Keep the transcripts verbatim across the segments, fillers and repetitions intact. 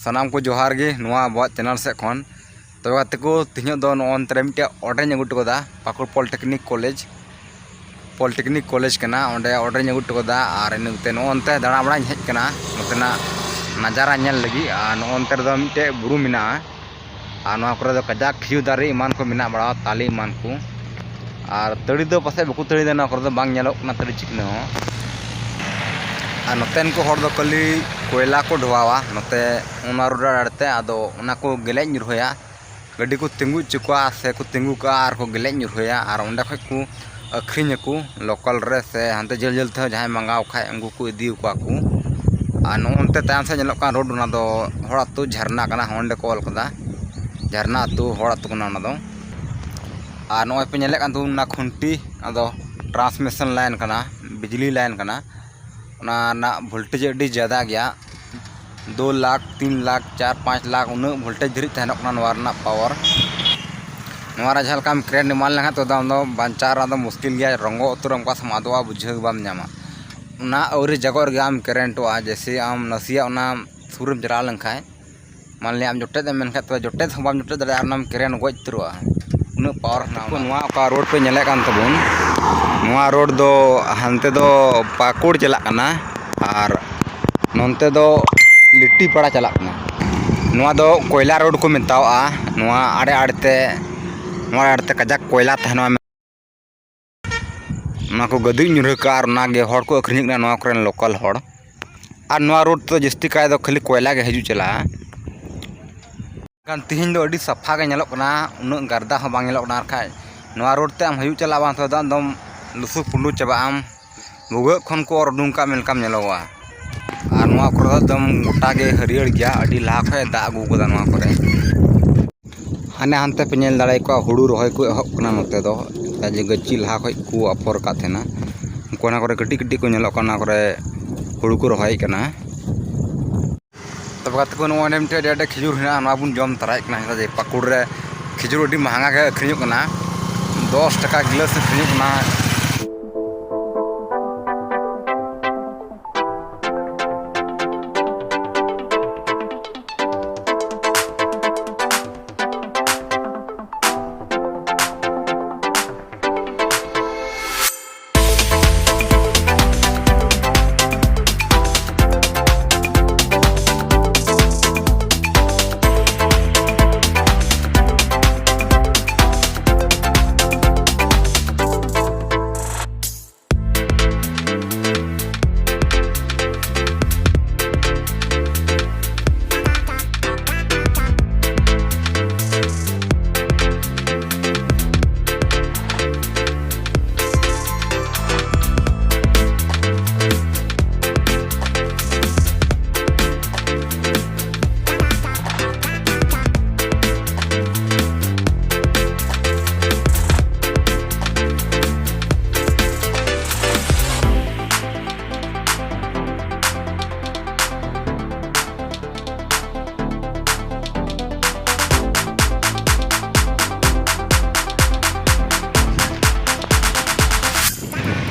ᱥᱟᱱᱟᱢ ᱠᱚ ᱡᱚᱦᱟᱨ ᱜᱮ ᱱᱚᱣᱟ ᱟᱵᱚᱣᱟᱜ ᱪᱮᱱᱮᱞ ᱥᱮᱫ ᱠᱷᱚᱱ᱾ ᱛᱚᱵᱮ ᱜᱟᱛᱮ ᱠᱚ, ᱛᱮᱦᱮᱧᱚᱜ ᱫᱚ ᱱᱚᱜᱼᱚ ᱱᱚᱛᱮ ᱨᱮ ᱢᱤᱫᱴᱮᱡ ᱚᱰᱟᱨ ᱤᱧ ᱟᱹᱜᱩ ᱦᱚᱴᱚ ᱠᱟᱫᱟ, ᱯᱟᱹᱠᱩᱲ ᱯᱚᱞᱤᱴᱮᱠᱱᱤᱠ ᱠᱚᱞᱮᱡᱽ, ᱯᱚᱞᱤᱴᱮᱠᱱᱤᱠ ᱠᱚᱞᱮᱡᱽ ᱠᱟᱱᱟ, ᱚᱸᱰᱮ ᱚᱰᱟᱨ ᱤᱧ ᱟᱹᱜᱩ ᱦᱚᱴᱚ ᱠᱟᱫᱟ᱾ ᱟᱨ ᱤᱱᱟᱹ ᱠᱟᱛᱮ ᱱᱚᱜᱼᱚ ᱱᱚᱛᱮ ᱫᱟᱬᱟ ᱵᱟᱲᱟᱧ ᱦᱮᱡ ᱠᱟᱱᱟ, ᱱᱚᱛᱮᱱᱟᱜ ᱱᱟᱡᱟᱨᱟ ᱧᱮᱞ ᱞᱟᱹᱜᱤᱫ᱾ ᱟᱨ ᱱᱚᱜᱼᱚ ᱱᱚᱛᱮ ᱨᱮᱫᱚ ᱢᱤᱫᱴᱮᱡ ᱵᱩᱨᱩ ᱢᱮᱱᱟᱜᱼᱟ, ᱟᱨ ᱱᱚᱣᱟ ᱠᱚᱨᱮ ᱫᱚ ᱠᱟᱡᱟᱠ ᱠᱷᱤᱡᱩᱨ ᱫᱟᱨᱮ ᱮᱢᱟᱱ ᱠᱚ ᱢᱮᱱᱟᱜ ᱵᱟᱲᱟᱣᱟ, ᱛᱟᱞᱮ ᱮᱢᱟᱱ ᱠᱚ᱾ ᱟᱨ ᱛᱟᱹᱲᱤ ᱫᱚ ᱯᱟᱥᱮᱡ ᱵᱟᱠᱚ ᱛᱟᱹᱲᱤ ᱫᱟ, ᱱᱚᱣᱟ ᱠᱚᱨᱮ ᱫᱚ ᱵᱟᱝ ᱧᱮᱞᱚᱜ ᱠᱟᱱᱟ ᱛᱟᱹᱲᱤ ᱪᱤᱠᱱᱟᱹ ᱦᱚᱸ᱾ ᱟᱨ ᱱᱚᱛᱮᱱ ᱠᱚ ᱦᱚᱲ ᱫᱚ ᱠᱷᱟᱹᱞᱤ ᱠᱚᱭᱞᱟ ᱠᱚ ᱰᱷᱚᱣᱟᱣᱟ, ᱱᱚᱛᱮ ᱚᱱᱟ ᱨᱳᱰ ᱟᱲᱮᱛᱮ᱾ ᱟᱫᱚ ᱚᱱᱟ ᱠᱚ ᱜᱮᱞᱮᱡ ᱧᱩᱨᱦᱩᱭᱟ, ᱜᱟᱹᱰᱤ ᱠᱚ ᱛᱤᱸᱜᱩ ᱦᱚᱪᱚ ᱠᱚᱣᱟ ᱥᱮ ᱠᱚ ᱛᱤᱸᱜᱩ ᱠᱟᱜᱼᱟ ᱟᱨ ᱠᱚ ᱜᱮᱞᱮᱡ ᱧᱩᱨᱦᱩᱭᱟ, ᱟᱨ ᱚᱸᱰᱮ ᱠᱷᱚᱡ ᱠᱚ ᱟᱹᱠᱷᱨᱤᱧ ᱟᱠᱚ ᱞᱳᱠᱟᱞ ᱨᱮ ᱥᱮ ᱦᱟᱱᱛᱮ ᱡᱷᱟᱹᱞ ᱡᱷᱟᱹᱞ ᱛᱮᱦᱚᱸ ᱡᱟᱦᱟᱸᱭ ᱢᱟᱸᱜᱟᱣ ᱠᱷᱟᱡ ᱩᱱᱠᱩ ᱠᱚ ᱤᱫᱤ ᱟᱠᱚᱣᱟ ᱠᱚ᱾ ᱟᱨ ᱱᱚᱜᱼᱚ ᱱᱚᱱᱛᱮ ᱛᱟᱭᱚᱢ ᱥᱮᱫ ᱧᱮᱞᱚᱜ ᱠᱟᱱ ᱨᱳᱰ, ᱚᱱᱟ ᱫᱚ ᱦᱚᱲ ᱟᱹᱛᱩ ᱡᱷᱟᱨᱱᱟ ᱠᱟᱱᱟ, ᱚᱸᱰᱮ ᱠᱚ ᱚᱞ ᱠᱟᱫᱟ ᱡᱷᱟᱨᱱᱟ ᱟᱹᱛᱩ, ᱦᱚᱲ ᱟᱹᱛᱩ ᱠᱟᱱᱟ ᱚᱱᱟ ᱫᱚ᱾ ᱟᱨ ᱱᱚᱜᱼᱚᱭ ᱯᱮ ᱧᱮᱞᱮᱫ ᱠᱟᱱ ᱛᱟᱵᱚᱱ ᱚᱱᱟ ᱠᱷᱩᱱᱴᱤ, ᱚᱱᱟ ᱫᱚ ᱴᱨᱟᱱᱥᱢᱤᱥᱚᱱ ᱞᱟᱭᱤᱱ ᱠᱟᱱᱟ, ᱵᱤᱡᱽᱞᱤ ᱞᱟᱭᱤᱱ ᱠᱟᱱᱟ᱾ ᱚᱱᱟ ᱨᱮᱱᱟᱜ ᱵᱷᱳᱞᱴᱮᱡᱽ ᱟᱹᱰᱤ ᱡᱟᱫᱟ ᱜᱮᱭᱟ, ᱫᱩ ᱞᱟᱠᱷ, ᱛᱤᱱ ᱞᱟᱠᱷ, ᱪᱟᱨ ᱯᱟᱸᱪ ᱞᱟᱠᱷ, ᱩᱱᱟᱹᱜ ᱵᱷᱳᱞᱴᱮᱡᱽ ᱫᱷᱟᱹᱨᱤᱡ ᱛᱟᱦᱮᱱᱚᱜ ᱠᱟᱱᱟ ᱱᱚᱣᱟ ᱨᱮᱱᱟᱜ ᱯᱟᱣᱟᱨ᱾ ᱱᱚᱣᱟ ᱨᱮ ᱡᱟᱦᱟᱸ ᱞᱮᱠᱟᱢ ᱠᱟᱨᱮᱱᱴ ᱮᱢᱟᱱ ᱞᱮᱱᱠᱷᱟᱱ, ᱛᱚ ᱟᱢ ᱫᱚ ᱵᱟᱧᱪᱟᱣ ᱨᱮᱱᱟᱜ ᱫᱚ ᱢᱩᱥᱠᱤᱞ ᱜᱮᱭᱟ, ᱨᱚᱸᱜᱚ ᱩᱛᱟᱹᱨ ᱚᱱᱠᱟ ᱥᱮᱢ ᱟᱫᱚᱜᱼᱟ, ᱵᱩᱡᱷᱟᱹᱣ ᱜᱮ ᱵᱟᱢ ᱧᱟᱢᱟ᱾ ᱚᱱᱟ ᱟᱹᱣᱨᱤ ᱡᱟᱜᱚᱜ ᱨᱮᱜᱮ ᱟᱢ ᱠᱟᱨᱮᱱᱴᱚᱜᱼᱟ, ᱡᱮᱭᱥᱮ ᱟᱢ ᱱᱟᱥᱮᱭᱟᱜ ᱚᱱᱟ ᱥᱩᱨᱮᱢ ᱪᱟᱞᱟᱣ ᱞᱮᱱᱠᱷᱟᱱ, ᱢᱟᱱᱞᱤᱭᱟ ᱟᱢ ᱡᱚᱴᱮᱫ ᱮᱢ ᱢᱮᱱᱠᱷᱟᱡ, ᱛᱚᱵᱮ ᱡᱚᱴᱮᱫ ᱦᱚᱸ ᱵᱟᱢ ᱡᱚᱴᱮᱫ ᱫᱟᱲᱮᱭᱟᱜᱼᱟ, ᱟᱨ ᱚᱱᱟᱢ ᱠᱟᱨᱮᱱᱴ ᱜᱚᱡ ᱩᱛᱟᱹᱨᱚᱜᱼᱟ, ᱩᱱᱟᱹᱜ ᱯᱟᱣᱟᱨ ᱦᱮᱱᱟᱜᱼᱟ ᱚᱱᱟ᱾ ᱱᱚᱣᱟ ᱚᱠᱟ ᱨᱳᱰ ᱯᱮ ᱧᱮᱞᱮᱫ ᱠᱟᱱ ᱛᱟᱵᱚᱱ, ᱱᱚᱣᱟ ᱨᱳᱰ ᱫᱚ ᱦᱟᱱᱛᱮ ᱫᱚ ᱯᱟᱹᱠᱩᱲ ᱪᱟᱞᱟᱜ ᱠᱟᱱᱟ ᱟᱨ ᱱᱚᱱᱛᱮ ᱫᱚ ᱞᱤᱴᱤᱯᱟᱲᱟ ᱪᱟᱞᱟᱜ ᱠᱟᱱᱟ᱾ ᱱᱚᱣᱟ ᱫᱚ ᱠᱚᱭᱞᱟ ᱨᱳᱰ ᱠᱚ ᱢᱮᱛᱟᱣᱟᱜᱼᱟ᱾ ᱱᱚᱣᱟ ᱟᱲᱮ ᱟᱲᱮᱛᱮ, ᱱᱚᱣᱟ ᱟᱲᱮ ᱟᱲᱮᱛᱮ ᱠᱟᱡᱟᱠ ᱠᱚᱭᱞᱟ ᱛᱟᱦᱮᱱᱚᱜᱼᱟ᱾ ᱚᱱᱟ ᱠᱚ ᱜᱟᱹᱫᱩᱡ ᱧᱩᱨᱦᱟᱹ ᱠᱟᱜᱼᱟ ᱟᱨ ᱚᱱᱟᱜᱮ ᱦᱚᱲ ᱠᱚ ᱟᱹᱠᱷᱨᱤᱧᱮᱫ ᱠᱟᱱᱟ, ᱱᱚᱣᱟ ᱠᱚᱨᱮᱱ ᱞᱳᱠᱟᱞ ᱦᱚᱲ᱾ ᱟᱨ ᱱᱚᱣᱟ ᱨᱳᱰ ᱛᱮᱫᱚ ᱡᱟᱹᱥᱛᱤ ᱠᱟᱭ ᱫᱚ ᱠᱷᱟᱹᱞᱤ ᱠᱚᱭᱞᱟ ᱜᱮ ᱦᱤᱡᱩᱜ ᱪᱟᱞᱟᱜᱼᱟ᱾ ᱢᱮᱱᱠᱷᱟᱱ ᱛᱤᱦᱤᱧ ᱫᱚ ᱟᱹᱰᱤ ᱥᱟᱯᱷᱟ ᱜᱮ ᱧᱮᱞᱚᱜ ᱠᱟᱱᱟ, ᱩᱱᱟᱹᱜ ᱜᱟᱨᱫᱟ ᱦᱚᱸ ᱵᱟᱝ ᱧᱮᱞᱚᱜ ᱠᱟᱱᱟ᱾ ᱟᱨ ᱠᱷᱟᱡ ᱱᱚᱣᱟ ᱨᱳᱰ ᱛᱮ ᱟᱢ ᱦᱤᱡᱩᱜ ᱪᱟᱞᱟᱜ ᱵᱟᱝ ᱛᱮᱫᱚ ᱮᱠᱫᱚᱢ ᱞᱩᱥᱩ ᱯᱩᱸᱰᱩ ᱪᱟᱵᱟᱜ ᱟᱢ, ᱵᱷᱩᱜᱟᱹᱜ ᱠᱷᱚᱱ ᱠᱚ ᱚᱨ ᱩᱰᱩᱝ ᱠᱟᱜ ᱢᱮ ᱞᱮᱠᱟᱢ ᱧᱮᱞᱚᱜᱚᱜᱼᱟ᱾ ᱟᱨ ᱱᱚᱣᱟ ᱠᱚᱨᱮ ᱫᱚ ᱮᱠᱫᱚᱢ ᱜᱚᱴᱟ ᱜᱮ ᱦᱟᱹᱨᱭᱟᱹᱲ ᱜᱮᱭᱟ, ᱟᱹᱰᱤ ᱞᱟᱦᱟ ᱠᱷᱚᱡ ᱮ ᱫᱟᱜ ᱟᱹᱜᱩ ᱠᱟᱫᱟ ᱱᱚᱣᱟ ᱠᱚᱨᱮ᱾ ᱦᱟᱱᱮ ᱦᱟᱱᱛᱮ ᱯᱮ ᱧᱮᱞ ᱫᱟᱲᱮᱭᱟᱠᱚᱣᱟ, ᱦᱩᱲᱩ ᱨᱚᱦᱚᱭ ᱠᱚ ᱮᱦᱚᱵ ᱠᱟᱱᱟ ᱱᱚᱛᱮ ᱫᱚ, ᱡᱟᱦᱟᱸ ᱡᱮ ᱜᱟᱹᱪᱷᱤ ᱞᱟᱦᱟ ᱠᱷᱚᱡ ᱠᱚ ᱟᱯᱷᱚᱨ ᱠᱟᱜ ᱛᱟᱦᱮᱱᱟ, ᱩᱱᱠᱩ ᱚᱱᱟ ᱠᱚᱨᱮ ᱠᱟᱹᱴᱤᱡ ᱠᱟᱹᱴᱤᱡ ᱠᱚ ᱧᱮᱞᱚᱜ ᱠᱟᱱᱟ, ᱚᱱᱟ ᱠᱚᱨᱮ ᱦᱩᱲᱩ ᱠᱚ ᱨᱚᱦᱚᱭᱮᱫ ᱠᱟᱱᱟ᱾ ᱛᱚᱵᱮ ᱜᱟᱛᱮ ᱠᱚ, ᱱᱚᱜᱼᱚᱭ ᱱᱚᱰᱮ ᱢᱤᱫᱴᱮᱡ ᱟᱹᱰᱤ ᱟᱹᱰᱤ ᱠᱷᱤᱡᱩᱨ ᱦᱮᱱᱟᱜᱼᱟ, ᱱᱚᱣᱟ ᱵᱚᱱ ᱡᱚᱢ ᱛᱟᱨᱟᱭᱮᱫ ᱠᱟᱱᱟ᱾ ᱪᱮᱫᱟᱜ ᱡᱮ ᱯᱟᱹᱠᱩᱲ ᱨᱮ ᱠᱷᱤᱡᱩᱨ ᱟᱹᱰᱤ ᱢᱟᱦᱟᱝᱟ ᱜᱮ ᱟᱹᱠᱷᱨᱤᱧᱚᱜ ᱠᱟᱱᱟ, ᱫᱚᱥ ᱴᱟᱠᱟ ᱜᱤᱞᱟᱹᱥ ᱟᱹᱠᱷᱨᱤᱧᱚᱜ ᱠᱟᱱᱟ᱾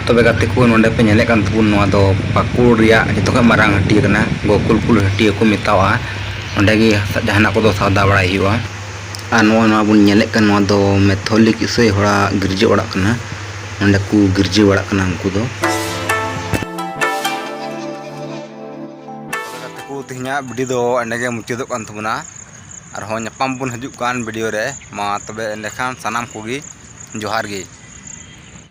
ᱛᱚᱵᱮ ᱜᱟᱛᱮ ᱠᱚ, ᱱᱚᱰᱮ ᱯᱮ ᱧᱮᱞᱮᱫ ᱠᱟᱱ ᱛᱟᱵᱚᱱ, ᱱᱚᱣᱟ ᱫᱚ ᱯᱟᱹᱠᱩᱲ ᱨᱮᱭᱟᱜ ᱡᱚᱛᱚ ᱠᱷᱚᱱ ᱢᱟᱨᱟᱝ ᱦᱟᱹᱴᱤᱭᱟᱹ ᱠᱟᱱᱟ, ᱜᱳᱠᱩᱞᱯᱩᱨ ᱦᱟᱹᱴᱤᱭᱟᱹ ᱠᱚ ᱢᱮᱛᱟᱣᱟᱜᱼᱟ᱾ ᱱᱚᱸᱰᱮ ᱜᱮ ᱡᱟᱦᱟᱱᱟᱜ ᱠᱚᱫᱚ ᱥᱟᱣᱫᱟ ᱵᱟᱲᱟᱭ ᱦᱩᱭᱩᱜᱼᱟ᱾ ᱟᱨ ᱱᱚᱣᱟ, ᱱᱚᱣᱟ ᱵᱚᱱ ᱧᱮᱞᱮᱫ ᱠᱟᱱ, ᱱᱚᱣᱟ ᱫᱚ ᱢᱮᱛᱷᱚᱞᱤᱠ ᱤᱥᱟᱹᱭ ᱦᱚᱲᱟᱜ ᱜᱤᱨᱡᱟᱹ ᱚᱲᱟᱜ ᱠᱟᱱᱟ᱾ ᱱᱚᱸᱰᱮ ᱠᱚ ᱜᱤᱨᱡᱟᱹ ᱵᱟᱲᱟᱜ ᱠᱟᱱᱟ ᱩᱱᱠᱩ ᱫᱚ᱾ ᱜᱟᱛᱮ ᱠᱚ, ᱛᱮᱦᱮᱧᱟᱜ ᱵᱷᱤᱰᱤᱭᱳ ᱫᱚ ᱮᱸᱰᱮ ᱜᱮ ᱢᱩᱪᱟᱹᱫᱚᱜ ᱠᱟᱱ ᱛᱟᱵᱚᱱᱟ᱾ ᱟᱨᱦᱚᱸ ᱧᱟᱯᱟᱢ ᱵᱚᱱ ᱦᱤᱡᱩᱜ ᱠᱟᱱ ᱵᱷᱤᱰᱤᱭᱳ ᱨᱮ᱾ ᱢᱟ ᱛᱚᱵᱮ ᱮᱸᱰᱮᱠᱷᱟᱱ ᱥᱟᱱᱟᱢ ᱠᱚᱜᱮ ᱡᱚᱦᱟᱨ ᱜᱮ᱾